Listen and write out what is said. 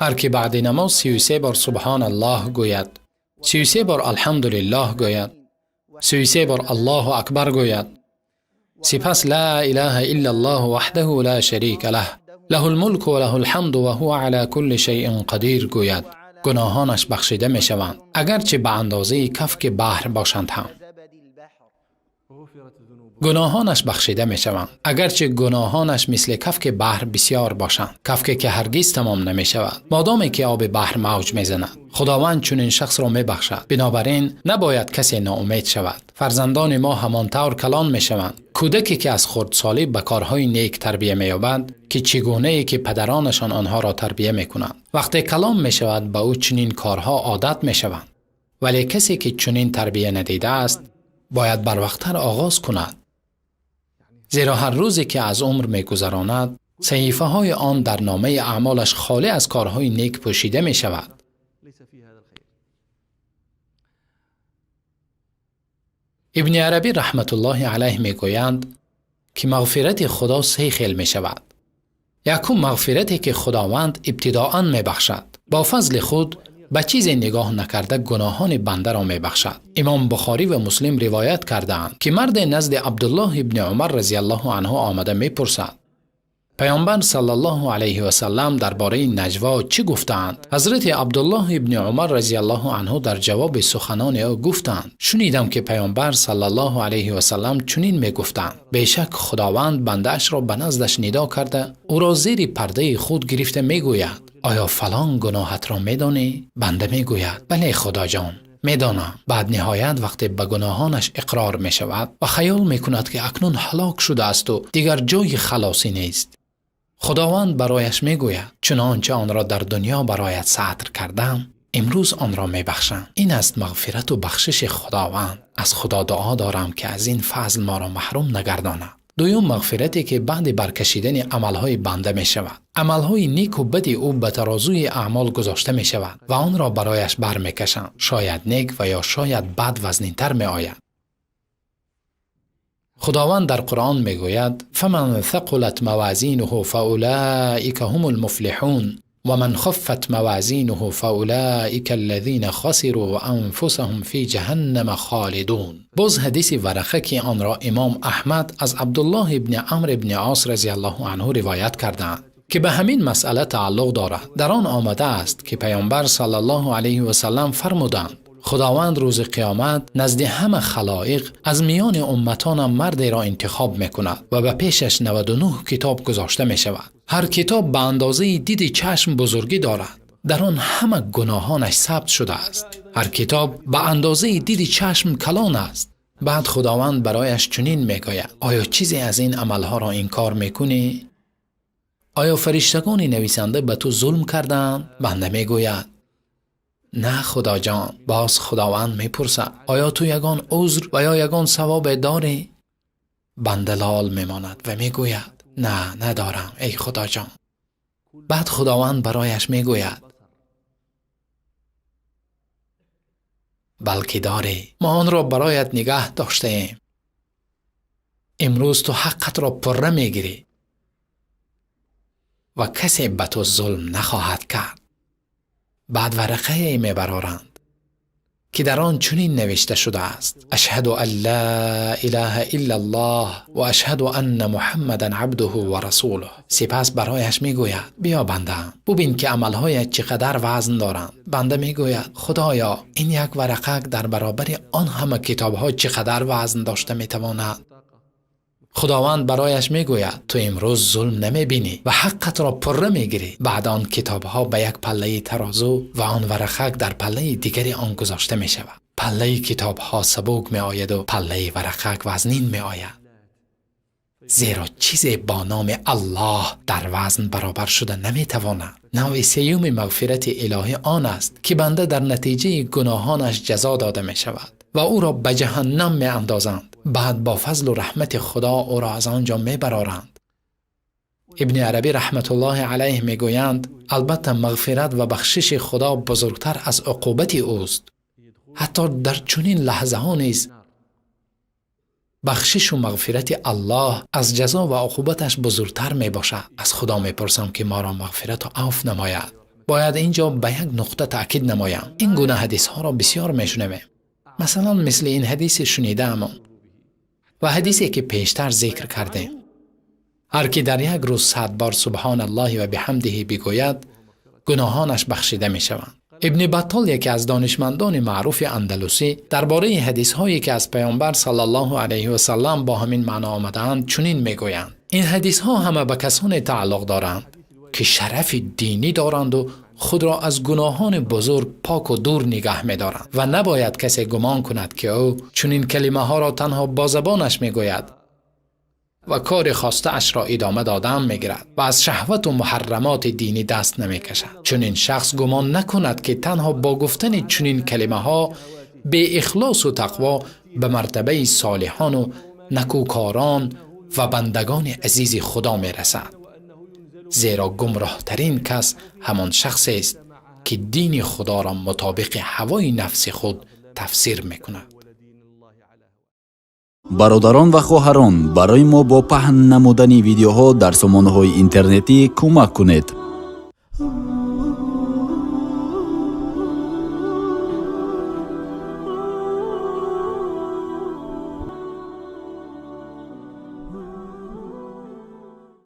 Ҳар ки баъди намоз 33 бор Субҳоналлоҳ гӯяд, 33 бор Алҳамдулиллоҳ гӯяд, 33 бор Аллоҳу Акбар гӯяд, сипас Ла илаҳа иллаллоҳ ваҳдаҳу ла шарика лаҳ, лаҳул мулку ва лаҳул ҳамду ва ҳува ала кулли шайъин қадир гӯяд, гуноҳонаш бахшида мешаванд, агарчи ба андозаи кафки баҳр бошанд ҳам. Гуноҳонаш бахшида мешаванд, агарчи гуноҳонаш мисли кафки баҳр бисёр бошанд, кафке ки ҳаргиз тамом намешавад, модоме ки оби баҳр мавҷ мезанад. Худованд чунин шахсро мебахшад. Бинобар ин набояд касе ноумед шавад. Фарзандони мо ҳамон тавр калон мешаванд. Кӯдаке ки аз хурдсолӣ ба корҳои нек тарбия меёбад, ки чӣ гунае ки падаронашон онҳоро тарбия мекунанд, вақте калон мешавад, ба ӯ чунин корҳо одат мешаванд. Вале касе ки чунин тарбия надидааст, бояд барвақттар оғоз кунад. Зеро ҳар рӯзе ки аз умр мегузаронад, саҳифаҳои он дар номаи аъмолаш холӣ аз корҳои нек пӯшида мешавад. Ибни Арабӣ раҳматуллоҳи алайҳ мегӯянд, ки мағфирати Худо се хел мешавад. Якум мағфирате ки Худованд ибтидоан мебахшад. Бо фазли худ ба чизе нигоҳ накарда гуноҳони бандаро мебахшад. Имом Бухорӣ ва Муслим ривоят кардаанд, ки марде назди Абдуллоҳ ибни Умар разияллоҳу анҳу омада мепурсад: Паёмбар саллаллоҳу алайҳи васаллам дар бораи наҷво чӣ гуфтаанд? Ҳазрати Абдуллоҳ ибни Умар разияллоҳу анҳу дар ҷавоби суханони ӯ гуфтанд: шунидам ки паёмбар саллаллоҳу алайҳи васаллам чунин мегуфтанд: бешак Худованд бандаашро ба наздаш нидо карда, ӯро зери пардаи худ гирифта мегӯяд: оё фалон гуноҳатро медонӣ? Банда мегӯяд: бале, Худоҷон, медонам. Баъд ниҳоят вақте ба гуноҳонаш иқрор мешавад ва хаёл мекунад, ки акнун ҳалок шудаасту дигар ҷойи халосӣ нест, Худованд барояш мегӯяд: чунонче онро дар дунё бароят сатр кардам, имрӯз онро мебахшам. Ин аст мағфирату бахшиши Худованд. Аз Худо дуо дорам, ки аз ин фазл моро маҳрум нагардонад. Дуюм мағфирате ки баъди баркашидани амалҳои банда мешавад. Амалҳои неку бади ӯ ба тарозуи аъмол гузошта мешавад ва онро барояш бармекашанд. Шояд нек ва ё шояд бад вазнинтар меояд. Худованд дар Қуръон мегӯяд: фаман сақулат мавазинуҳу фаулаика ҳумул муфлиҳун ва ман хаффат мавазинуҳу фаулаика аллазина хасиру анфусаҳум фи ҷаҳаннама холидун. Боз ҳадиси варақа, ки онро имом Аҳмад аз Абдуллоҳ ибни Амр ибни Ос разияллоҳу анҳу ривоят кардаанд, ки ба ҳамин масъала тааллуқ дорад. Дар он омадааст, ки паёмбар саллаллоҳу алайҳи васаллам фармуданд: Худованд рӯзи қиёмат назди ҳама халоиқ аз миёни умматонам мардеро интихоб мекунад ва ба пешаш 99 китоб гузошта мешавад. Ҳар китоб ба андозаи диди чашм бузургӣ дорад. Дар он ҳама гуноҳонаш сабт шудааст. Ҳар китоб ба андозаи диди чашм калон аст. Баъд Худованд барояш чунин мегӯяд: оё чизе аз ин амалҳоро инкор мекунӣ? Оё фариштагони нависанда ба ту зулм кардаанд? Банда мегӯяд: на, Худоҷон. Боз Худованд мепурсад: оё ту ягон узр ва ё ягон савобе дорӣ? Банда лол мемонад ва мегӯяд: на, надорам, эй Худоҷон. Баъд Худованд барояш мегӯяд: балки дорӣ, мо онро бароят нигаҳ доштаем. Имрӯз ту ҳаққатро пурра мегирӣ ва касе ба ту зулм нахоҳад кард. Баъд варақае мебароранд, ки дар он чунин навишта шудааст: ашҳаду ан ла илаҳа иллаллоҳ ва ашҳаду анна муҳаммадан абдуҳу ва расулуҳ. Сипас барояш мегӯяд: биё бандаам, бубин ки амалҳоят чӣ қадар вазн доранд. Банда мегӯяд: Худоё, ин як варақак дар баробари он ҳама китобҳо чӣ қадар вазн дошта метавонад? Худованд барояш мегӯяд: ту имрӯз зулм намебинӣ ва ҳаққатро пурра мегирӣ. Баъд он китобҳо ба як паллаи тарозу ва он варақак дар паллаи дигари он гузошта мешавад. Паллаи китобҳо сабук меояду паллаи варақак вазнин меояд, зеро чизе бо номи Аллоҳ дар вазн баробар шуда наметавонад. Навъи сеюми мағфирати илоҳӣ он аст, ки банда дар натиҷаи гуноҳонаш ҷазо дода мешавад ва ӯро ба ҷаҳаннам меандозанд. Баъд бо фазлу раҳмати Худо ӯро аз он ҷо мебароранд. Ибни Арабӣ раҳматуллоҳи алайҳ мегӯянд: албатта мағфират ва бахшиши Худо бузургтар аз уқубати ӯст. Ҳатто дар чунин лаҳзаҳо низ Бахшишу мағфирати Аллоҳ аз ҷазо ва уқубаташ бузургтар мебошад. Аз Худо мепурсам, ки моро мағфирату афв намояд. Бояд ин ҷо ба як нуқта таъкид намоям. Ин гуна ҳадисҳоро бисёр мешунавем, масалан, мисли ин ҳадиси шунидаамон ва ҳадисе, ки пештар зикр кардем: ҳар ки дар як рӯз 100 бор субҳоналлоҳи ва биҳамдиҳи бигӯяд, гуноҳонаш бахшида мешаванд. Ибни Баттол, яке аз донишмандони маъруфи андалусӣ, дар бораи ҳадисҳое, ки аз Паёмбар саллаллоҳу алайҳи васаллам бо ҳамин маъно омадаанд, чунин мегӯянд: ин ҳадисҳо ҳама ба касоне тааллуқ доранд, ки шарафи динӣ доранду худро аз гуноҳони бузург поку дур нигаҳ медоранд ва набояд касе гумон кунад, ки ӯ чунин калимаҳоро танҳо бо забонаш мегӯяд ва кори хостаашро идома додаам мегирад ва аз шаҳвату муҳаррамоти динӣ даст намекашад. Чунин шахс гумон накунад, ки танҳо бо гуфтани чунин калимаҳо беихлосу тақво ба мартабаи солиҳону накӯкорон ва бандагони азизи Худо мерасад, зеро гумроҳтарин кас ҳамон шахсест, ки дини Худоро мутобиқи ҳавои нафси худ тафсир мекунад. Бародарон ва хоҳарон, барои мо бо паҳн намудани видеоҳо дар сомонаҳои интернетӣ кӯмак кунед.